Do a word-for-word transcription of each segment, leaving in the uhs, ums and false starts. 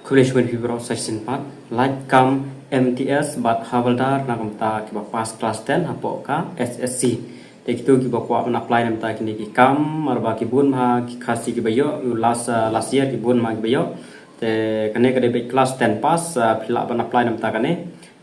Khublei shibun phi baroh sa shisien pat. Lait kam M T S bad Havildar na ka bynta kiba pass class ten hapoh ka S S C. Te kito kiba kwah ban apply na ka bynta kine ki kam, namar ba ki bun bha ki Khasi kiba ïoh, u last, uh, last year ki bun bha kiba ïoh. Te kane ka dei beit class ten pass, uh, phi lah ban apply na ka bynta kane.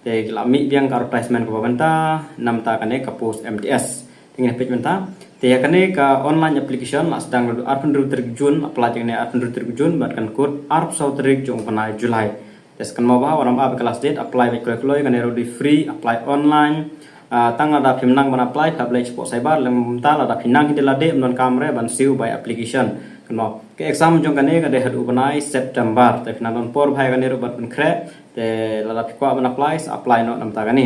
Te ki la mih biang ka advertisement kaba mynta na ka bynta kane ka post M T S. Te ngin peit mynta. Te ïa kane ka online application la sdang naduh arphew hynriew tarik Jun, apply ïa kane arphew hynriew tarik Jun, bad kan kut arphew saw tarik jong u bnai July. Te sa kynmaw bha, wat nym ap ïa ka last date, apply beit kloi kloi, kane ruh dei free, apply online. Ah, tang lada phim nang ban apply, phi hap leit shapoh cyber, lymda lada phi nang hi da lade, ym don kam re ban siew by application. Kynmaw, ka exam jong kane ka dei haduh u bnai September, te phi nang don por bha ïa kane ruh ban pynkhreh, te lada phi kwah ban apply, sa apply noh na ka bynta kane.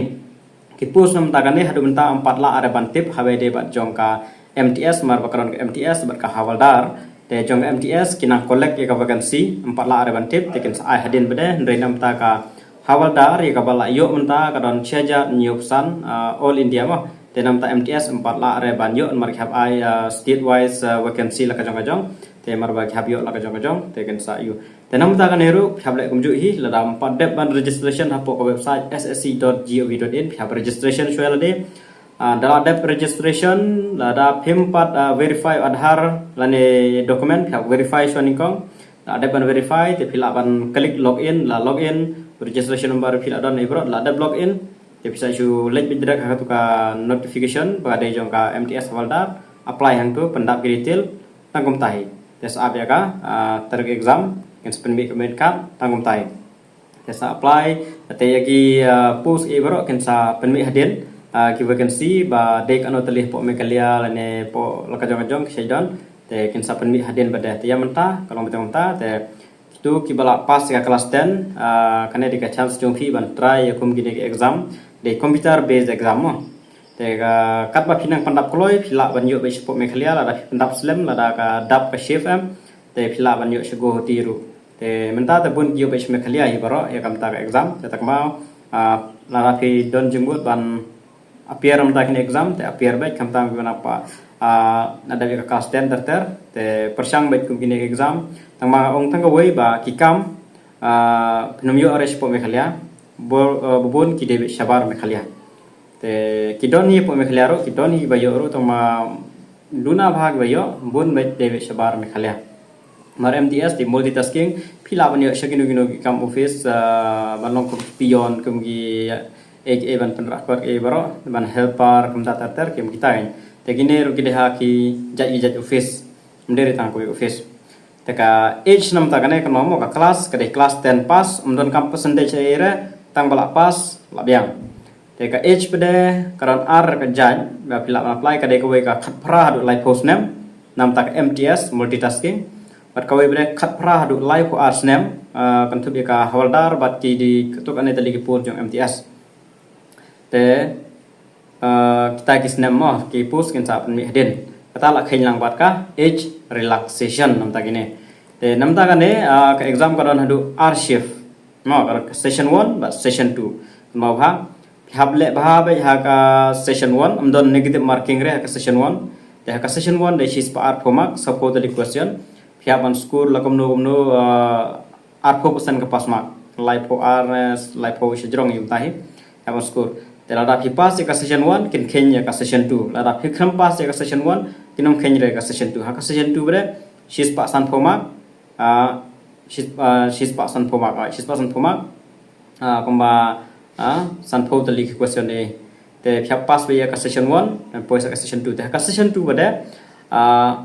Ki post na ka bynta kane haduh mynta ym pat lah re ban tip, haba ïadei bad jong ka M T S, namar ba ka don ka M T S bad ka Havildar. Te jong ka M T S ki nang collect ïa ka vacancy, ym pat lah re ban tip, te kin sa ai hadien pat de, hynrei na ka bynta ka Havildar ïa kaba la ïoh mynta ka don shi hajar hynñiew phew san, ah, all India mo. Te na ka bynta M T S ym pat lah re ban ïoh, namar ki hap ai, ah, state wise, ah, vacancy la ka jong ka jong. Te namar ba ki hap ïoh la ka jong ka jong, te kin sa ïoh. Te na ka bynta kane ruh, phi hap leh kumjuh hi, lada phim pat dep ban registration hapoh ka website S S C dot gov dot in, phi hap registration shuwa lade. Ah, da la dep registration, lada phim pat, ah, verify Aadhaar lane document, phi hap verify shuwa nyngkong. Da la dep ban verify, te phi lah ban click login, la login, registration number phi la don hi baroh, la dep login, te phi sa shu leit beit direct ha katu ka notification ba dei jong ka M T S Havildar, apply hangtu, pyndap ki detail, tang kumta hi. Te sa ap ïa ka, ah, tarik exam, kin sa pynmih ka admit card, tang kumta hi. Te sa apply, te ïa ki, ah, post ki baroh kin sa pynmih hadien, ah, ki vacancy ba dei kano tylli hapoh Meghalaya lane hapoh la ka jong ka jong ki shadon, te kin sa pynmih hadien pat de. Te ïa mynta ka long beit kumta, te kito kiba la pass ïa ka class ten, ah, kane dei ka chance jong phi ban try ïa kum kine ki exam, dei computer based exam mo. Te ka, katba phi nang pyndap kloi, phi lah ban ïoh beit shapoh Meghalaya, lada phi pyndap slem, lada ka dap ka shift em, te phi lah ban ïoh sha Guwahati ruh. Te mynta te bun ki ïoh beit sha Meghalaya hi baroh, ïa ka bynta ka exam, te tang kynmaw, ah, lada phi don jingmut ban appear mynta kine exam, te appear beit, khamtam kiba nang pat, ah, nang dep ïa ka class ten ter ter, te pyrshang beit kum kine exam, tang ba nga ong tang kawei ba ki kam, ah, phin ym ïoh re shapoh Meghalaya, bun, ah, bun ki dei beit shabar Meghalaya. Te ki don hi hapoh Meghalaya ruh, ki don hi kiba ïoh ruh, tang ba duna bha kiba ïoh, bun beit dei beit shabar Meghalaya. Namar M T S dei multitasking, phi lah ban ïoh sha kino kino ki kam office, ah, ban long kum ki peon, kum ki, eh, eh, ban pynrah kot ki baroh, ban helper, kumta ter ter, kum kita kan. Te kine ruh ki dei ha ki jait ki jait office, ym dei re tang kawei office. Te ka age na ka bynta kane ka normal ka class, ka dei class ten pass, ym don kam percentage ei ei re, tang ba la pass, la biang. Te ka age pat de, ka don ar ka jait, ba phi lah ban apply, ka dei kawei ka khatphra haduh laiphew snem, na ka bynta ka M T S, multitasking. Bad kawei pat de khatphra haduh laiphew ar snem, ah, kynthup ïa ka Havildar, bad ki dei kato kane tylli ki post jong M T S. Te, ah, kita ki snem mo, ki post kin sa pynmih hadien. Kata la kheiñ lang bad ka age relaxation na ka bynta kine. Te na ka bynta kane, ah, ka exam ka don haduh ar shift. Mo, ka session one bad session two. Kynmaw bha, phi hap leh bha beit ha ka session one, ym don negative marking re ha ka session one. Te ha ka session one dei shispah arphew mark, saphew tylli ki question. Phi hap ban score la kumno kumno, ah, arphew percent ka pass mark. Laiphew ar, eh, laiphew shajrong ïa mynta hi. Hap ban score. Te lada phi pass ïa ka session one, kin kheiñ ïa ka session two. Lada phi khlem pass ïa ka session one, kin ym kheiñ re ka session two. Ha ka session two pat de, shispah sanphew mark, ah, shis-, ah, shispah sanphew mark, ah, shispah sanphew mark. Ah, kumba, ah, sanphew tylli ki question eh. Te phi hap pass beit ïa ka session one, poi sa ka session two. Te ka session two pat de, ah,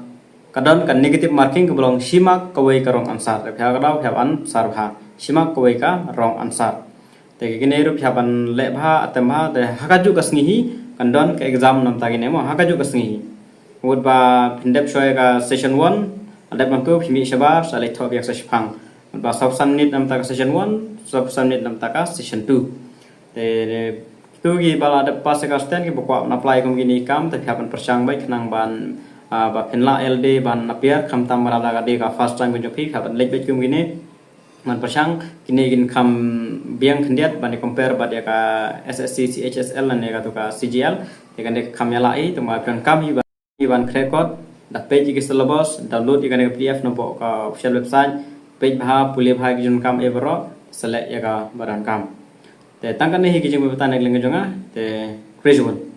ka don ka negative marking kaba long shi mark kawei ka wrong answer. Te phi hap ka daw, phi hap answer bha. Shi mark kawei ka wrong answer. Te kine ruh phi hap ban leh bha, attempt bha, te ha kajuh ka sngi hi, kan don ka exam na ka bynta kine mo, ha kajuh ka sngi hi. Mut ba phin dep shuwa ïa ka session one, la dep nangtu phi mih shabar, sa leit thoh biang sa shipang. Mut ba sawphew san minit na ka bynta ka session one, sawphew san minit na ka bynta ka session two. Te, te, kito kiba la dep pass ïa ka class ten kiba kwah ban apply kum kine ki kam, te phi hap ban pyrshang beit khnang ban, ah, ba phin lah ïa lade ban appear, khamtam ba lada ka dei ka first time ka jong phi, phi hap ban leit beit kum kine. Ban pyrshang, kine kin kham biang khyndiat ban ïa compare bad ïa ka S S C, C H S L lane kato ka C G L. Te kane kham ïa lah hi, tang ba phi donkam hi ban, hi ban khreh kot, da peit ïa ki syllabus, download ïa kane ka P D F napoh ka official website, Peit bha, pule bha ki jingdonkam eh baroh, select ïa kaba donkam. Te tang katne hi ki jingpynbteng na ka liang ka jong nga, te khublei shibun.